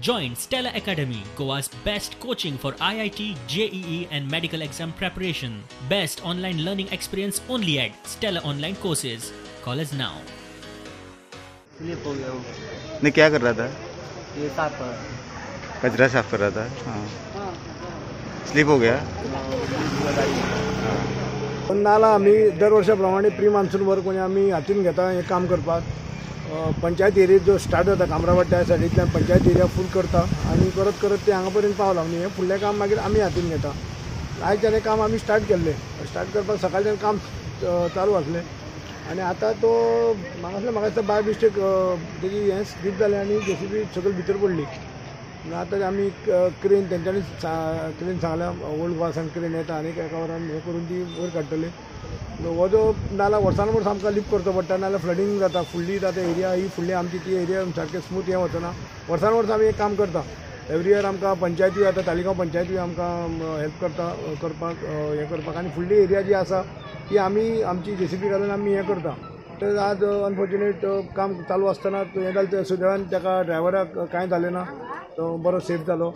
Join Stella Academy, Goa's best coaching for IIT, JEE and medical exam preparation. Best online learning experience only at Stella Online Courses. Call us now. Slip हो गया हूँ। नहीं, क्या कर रहा था? ये साफ कर रहा। कचरा साफ कर रहा था। हाँ, स्लिप हो गया। नाला आमी दर वर्सा प्रमाणे प्री मान्सून वर्क म्हणजे आमी हातीन घेता हें काम करपाक। पंचायत एरिया जो स्टार्ट जाता कामरावाड त्या सायडींतल्यान पंचायत एरिया फूल करता आनी करत करत ते हांगा पर्यंत पावला। आनी हें फुडलें काम मागीर आमी हातीन घेता। आयच्यान हें काम आमी स्टार्ट केल्लें। स्टार्ट करपाक सकाळच्यान काम चालू आसलें आनी आतां तो म्हाका दिसता बाय मिस्टेक तेजी हें स्लीप जालें आनी जेसीबी सकयल भितर पडली। आतां आमी क्रेन तेंच्यांनी क्रेन सांगल्या, ओल्ड गोवा सान क्रेन येता आनी एका वरान हें करून ती वयर काडटली। हो जो नाला वर्सान वर्स आमकां लिप करचो पडटा, नाल्यार फ्लडींग जाता। फुडली जाता एरिया ही फुडली आमची ती एरिया सारकें स्मूथ हें वचना। वर्सान वर्स आमी एक काम करता। एवरी इयर आमकां पंचायतूय आतां तालिगांव पंचायतूय आमकां हेल्प करता करपाक हें करपाक। आनी फुडली एरिया जी आसा ती आमी आमची जेसीबी घालून आमी हें करता। तर आज अनफॉर्च्युनेट काम चालू आसतना हें जालें, सुदैवान ताका ड्रायव्हराक कांय जालें ना, तो बरो सेफ जालो।